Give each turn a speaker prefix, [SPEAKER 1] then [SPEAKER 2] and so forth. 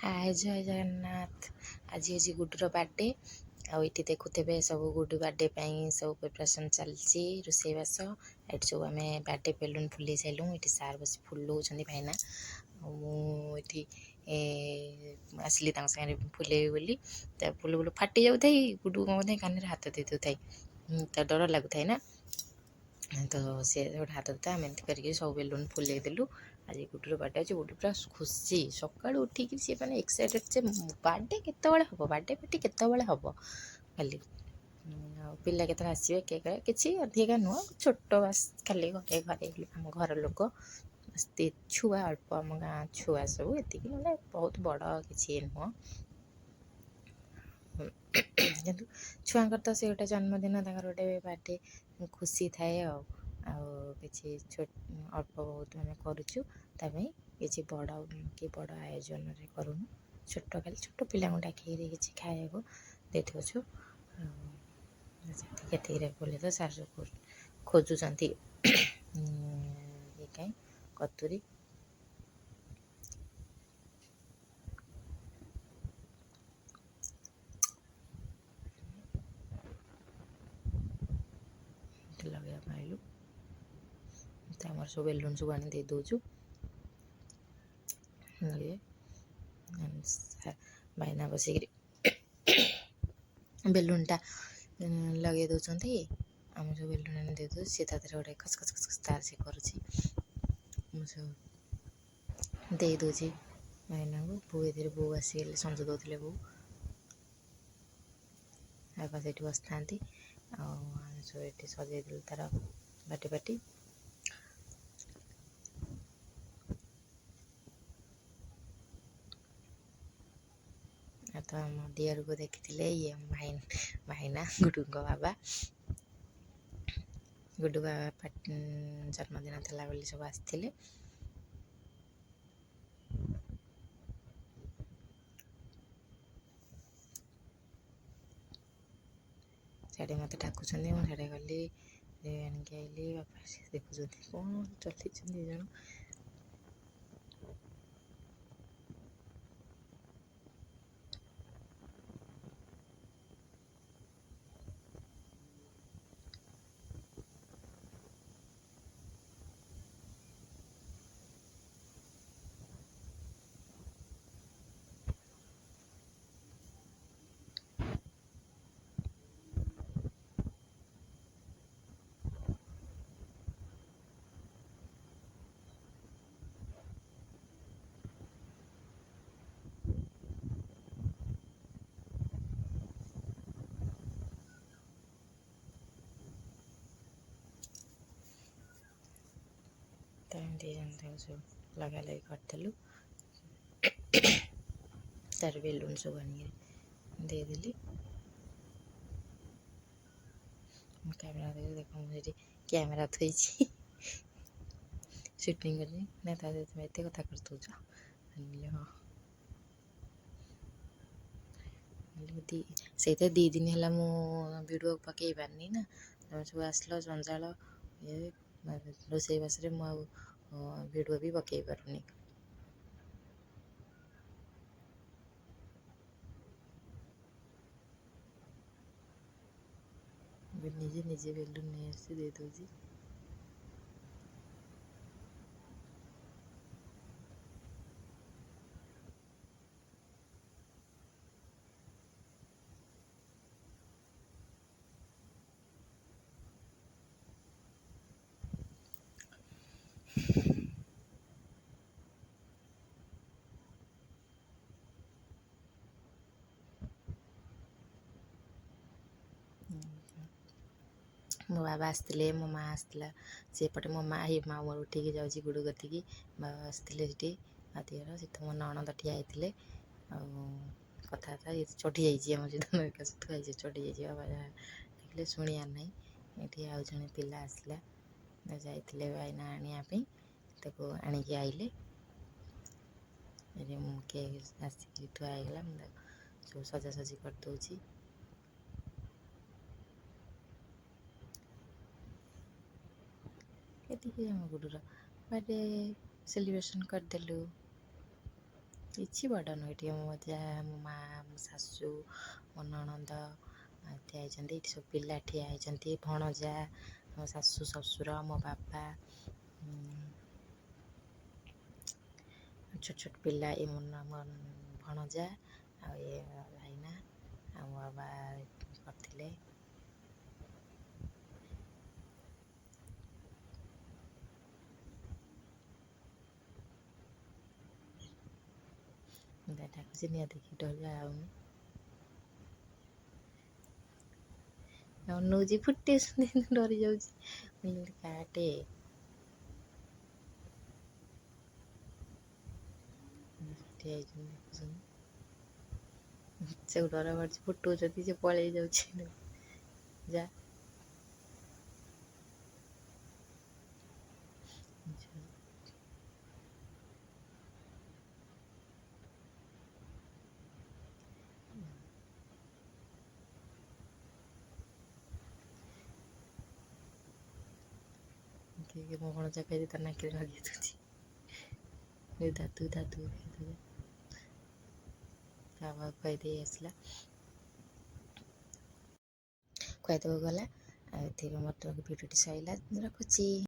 [SPEAKER 1] ହାଏ, ଜୟ ଜଗନ୍ନାଥ। ଆଜି ହେଉଛି ଗୁଡୁର ବାର୍ଥଡେ। ଆଉ ଏଇଠି ଦେଖୁଥିବେ, ସବୁ ଗୁଡୁ ବାର୍ଥଡେ ପାଇଁ ସବୁ ପ୍ରିପାରେସନ୍ ଚାଲିଛି, ରୋଷେଇବାସ। ଏଠି ସବୁ ଆମେ ବାର୍ଥଡେ ବେଲୁନ୍ ଫୁଲେଇ ସାରିଲୁ। ଏଠି ସାର୍ ବସି ଫୁଲଉଛନ୍ତି, ଭାଇନା। ଆଉ ମୁଁ ଏଠି ଆସିଲି ତାଙ୍କ ସାଙ୍ଗରେ ଫୁଲେଇବି ବୋଲି। ତା ଫୁଲୁ ଫୁଲୁ ଫାଟି ଯାଉଥାଏ। ଗୁଡୁ କ'ଣ କରୁଥାଏ, କାନରେ ହାତ ଦେଇ ଦେଉଥାଏ। ତ ଡର ଲାଗୁଥାଏ ନା, ତ ସେ ଗୋଟେ ହାତ ଦେଇଥାଏ। ଆମେ ଏମିତି କରିକି ସବୁ ବେଲୁନ୍ ଫୁଲେଇ ଦେଲୁ। ଆଜି ଗୁଡୁର ବାର୍ଥଡେ ଅଛି। ଗୁଡୁ ପୁରା ଖୁସି। ସକାଳୁ ଉଠିକି ସିଏ ମାନେ ଏକ୍ସାଇଟେଡ଼ ଯେ ବାର୍ଥଡେ କେତେବେଳେ ହେବ, ବାର୍ଥଡେ ପାର୍ଟି କେତେବେଳେ ହେବ ଖାଲି। ଆଉ ପିଲା କେତେବେଳେ ଆସିବେ, କେକ୍ କିଛି ଅଧିକା ନୁହଁ, ଛୋଟ, ବାସ୍ ଖାଲି ଘରେ ଘରେ ଆମ ଘର ଲୋକ, ଛୁଆ ଅଳ୍ପ, ଆମ ଗାଁ ଛୁଆ ସବୁ ଏତିକି। ମାନେ ବହୁତ ବଡ଼ କିଛି ନୁହଁ, କିନ୍ତୁ ଛୁଆଙ୍କର ତ ସେ ଗୋଟେ ଜନ୍ମଦିନ, ତାଙ୍କର ଗୋଟେ ବାର୍ଥଡେ ଖୁସି ଥାଏ। ଆଉ ଆଉ କିଛି ଛୋଟ ଅଳ୍ପ ବହୁତ ଆମେ କରୁଛୁ ତା ପାଇଁ। କିଛି ବଡ଼ କି ବଡ଼ ଆୟୋଜନରେ କରୁନୁ। ଛୋଟ, ଖାଲି ଛୋଟ ପିଲାଙ୍କୁ ଡାକିକିରି କିଛି ଖାଇବାକୁ ଦେଇଦେଉଛୁ। ଆଉ ସେତିକି, ଏତିକିରେ ବୋଲେ ତ ସାର୍ ସବୁ ଖୋଜୁଛନ୍ତି ଇଏ କାଇଁ କତୁରୀ ଲଗେଇବା ପାଇଁ ଆଇଲୁ। ତ ଆମର ସବୁ ବେଲୁନ୍ ସବୁ ଆଣି ଦେଇ ଦେଉଛୁ ଲଗେଇବେ। ଭାଇନା ବସିକିରି ବେଲୁନ୍ଟା ଲଗେଇ ଦେଉଛନ୍ତି। ଆମେ ସବୁ ବେଲୁନ୍ ଆଣି ଦେଇ ଦେଉଛୁ। ସିଏ ତା ଦେହରେ ଗୋଟେ ଖସ ଖସ ଖସ ଖସ ତାର ସେ କରୁଛି। ମୁଁ ସବୁ ଦେଇ ଦେଉଛି ଭାଇନାଙ୍କୁ। ବୋଉ ଏଥିରେ, ବୋଉ ଆସିଗଲେ, ସଞ୍ଜ ଦେଉଥିଲେ ବୋଉ। ବାପା ସେଇଠି ବସିଥାନ୍ତି। ଆଉ ଆମେ ସବୁ ଏଠି ସଜେଇ ଦେଲୁ ତାର ବାଟି ପାଟି। ଆଉ ତ ଆମ ଦିଅରକୁ ଦେଖିଥିଲେ, ଇଏ ଆମ ଭାଇ, ଭାଇନା, ଗୁଡୁଙ୍କ ବାବା। ଗୁଡୁ ବାବା ଜନ୍ମଦିନ ଥିଲା ବୋଲି ସବୁ ଆସିଥିଲେ। ସିଆଡ଼େ ମୋତେ ଡାକୁଛନ୍ତି, ମୁଁ ସିଆଡ଼େ ଗଲି, ଆଣିକି ଆଇଲି। ବାପା ଦେଖୁଛନ୍ତି କ'ଣ ଚଲେଇଛନ୍ତି ଦୁଇ ଜଣ। ତ ଏମିତି ତାକୁ ସବୁ ଲଗା ଲଗି କରିଦେଲୁ। ତାର ବେଲୁନ୍ ସବୁ ଆଣିକି ଦେଇଦେଲି। ମୁଁ କ୍ୟାମେରା ଦେଖ, ମୁଁ ସେଠି କ୍ୟାମେରା ଥୋଇଛି, ସୁଟିଂ କରିଛି ନା। ତା ତୁମେ ଏତେ କଥା କରିଦେଉଛ। ହଁ, ସେଇଟା 2 ଦିନ ହେଲା ମୁଁ ଭିଡ଼ିଓ ପକେଇ ପାରିନି ନା। ତମେ ସବୁ ଆସିଲ, ଜଞ୍ଜାଳ ଇଏ ରୋଷେଇବାସରେ ମୁଁ ଆଉ ଭିଡ଼ିଓ ବି ପକେଇ ପାରୁନି। ନିଜେ ନିଜେ ବେଲୁନ୍ ନେଇ ଆସି ଦେଇ ଦେଉଛି। ମୋ ବାବା ଆସିଥିଲେ, ମୋ ମା ଆସିଥିଲା ସେପଟେ। ମୋ ମା, ହେଇ ମା ମୋର ଉଠିକି ଯାଉଛି ଗୁଡ଼ୁ କତିକି। ବାବା ଆସିଥିଲେ ସେଠି, ଆଉ ଦିଅର ସେଠି, ମୋ ନଣନ୍ଦ ଠିଆ ହେଇଥିଲେ। ଆଉ କଥାବାର୍ତ୍ତା ଚଢ଼ି ଯାଇଛି ଆମ ସହିତ, ଥୁଆ ହେଇଛି, ଚଢ଼ି ଯାଇଛି। ବାବା ଯାହା ଦେଖିଲେ ଶୁଣିବାର ନାହିଁ। ଏଠି ଆଉ ଜଣେ ପିଲା ଆସିଲା, ଯାଇଥିଲେ ଭାଇନା ଆଣିବା ପାଇଁ, ତାକୁ ଆଣିକି ଆଇଲେ। ଏଠି ମୁଁ କେକ୍ ଆସିକି ଥୁଆ ହେଇଗଲା। ମୁଁ ତାକୁ ସବୁ ସଜାସଜି କରିଦେଉଛି। ଏତିକି ଆମ ଗୁଡ଼ୁର ବାର୍ଥଡେ ସେଲିବ୍ରେସନ୍ କରିଦେଲୁ। କିଛି ବଡ଼ ନୁହେଁ। ଏଠି ମୋ ଯା, ମୋ ମା, ମୋ ଶାଶୁ, ମୋ ନଣନ୍ଦ ଠିଆ ହେଇଛନ୍ତି। ଏଠି ସବୁ ପିଲା ଠିଆ ହେଇଛନ୍ତି, ଭଣଜା, ମୋ ଶାଶୁ ଶ୍ୱଶୁର, ମୋ ବାପା, ଛୋଟ ଛୋଟ ପିଲା। ଏ ମୋ ଭଣଜା ଆଉ ଏ ଭାଇନା ଆଉ ମୋ ବାବା କରିଥିଲେ। ଡାକୁଛି ନିଆ ଦେଖି ଡରିଆ ଆଉନି ଅନଉଛି, ଫୁଟି ଡରି ଯାଉଛି। କାଟେ ଠିଆ ହେଇଛନ୍ତି, ଦେଖୁଛନ୍ତି। ସେ ଡର ମାରୁଛି, ଫୁଟଉଛନ୍ତି, ସେ ପଳେଇ ଯାଉଛି। ଯା, କିଏ ମୋ ଭଣଜା ଖାଇଦି ତା ନାକରେ ଲଗେଇ ଦେଉଛି। ଦାଦୁ ଦାଦୁ ଖାଇଦେବେ, ତା ବାବା ଖୁଆଇ ଆସିଲା, ଖୁଆଇ ଦେବାକୁ ଗଲା। ଆଉ ଏଥିରେ ମୋର ଭିଡ଼ିଓଟି ସରିଲା, ରଖୁଛି।